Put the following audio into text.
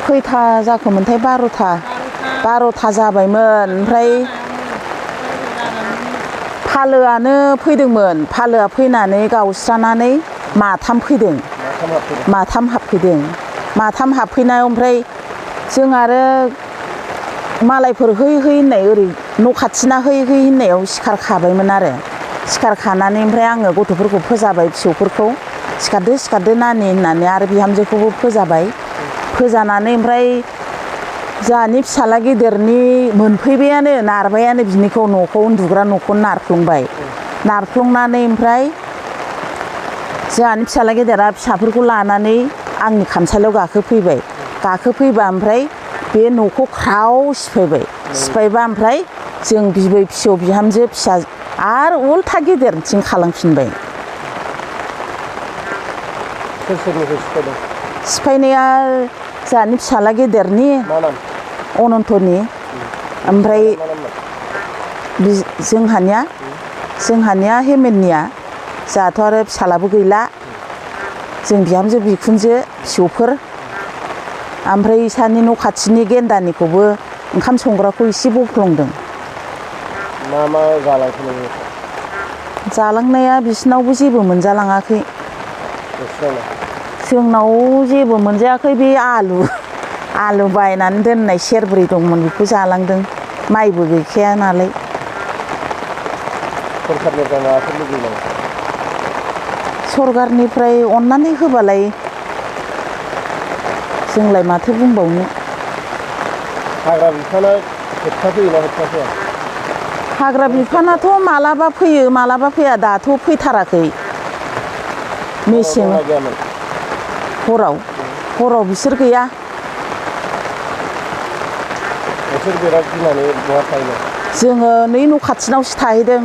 खैथा जाखोमोनथाय 12था जाबायमोन। ओमफ्राय फालोआनो फैदोंमोन। फालोआ फैनानै गावस्रानानै माथाम फैदों। माथाम हाबफैदों। माथाम हाबफैनायाव ओमफ्राय जों आरो मालायफोर है होननाय ओरै न' खाथिना है होननायाव सिखार खाबायमोन आरो। सिखार खानानै ओमफ्राय आङो गथ'फोरखौ फोजाबाय, फिसौफोरखौ सिखारदो नानि होननानै आरो बिहामजोखौबो फोजाबाय। फोजानानै ओमफ्राय जोंहानि फिसाला गेदेरनि मोनफैबायानो, नारबायानो बिनिखौ, न'खौ उन्दुग्रा न'खौ नारफ्लंबाय। नारफ्लंनानै ओमफ्राय जोंहानि फिसाला गेदेरा फिसाफोरखौ लानानै आंनि खामसालियाव गाखोफैबाय। गाखोफैबा ओमफ्राय बे न'खौ ख्राव सिफायबाय। सिफायबा ओमफ्राय जों बिबै फिसौ बिहामजो फिसा आरो उल्था गेदेरथिं खालामफिनबाय। सोर सोरनिखौ सिफायदों? सिफायनाया जोंहानि फिसाला गेदेरनि अनन्तनि, ओमफ्राय जोंहानिया हेमेननिया। जोंहाथ' आरो फिसालाबो गैला, जों बिहामजो बिखुनजो फिसौफोर। ओमफ्राय इसानि न' खाथिनि गेन्दानिखौबो ओंखाम संग्राखौ एसे बफ्लंदों। मा जालांखो नोङो? जालांनाया बिसिनावबो जेबो मोनजालाङाखै। जोंनाव जेबो मोनजायाखै। बे आलु बायनानै दोननाय सेरब्रै दंमोन, बेखौ जालांदों। माइबो गैखाया नालाय। सरखारनिफ्राय माबाफोर लुबैयो नामा? सरखारनिफ्राय अननानै होबालाय जोंलाय माथो बुंबावनो। हाग्रा बिफाना होबथा फैयोना होबथा फैया? हाग्रा बिफानाथ' मालाबा फैयो मालाबा फैया। दाथ' फैथाराखै। मेसें हराव बिसोर गैया। नोंसोर बिराद गिनानै बहा थाहैनाय? जोङो नै न' खाथिनावसो थाहैदों।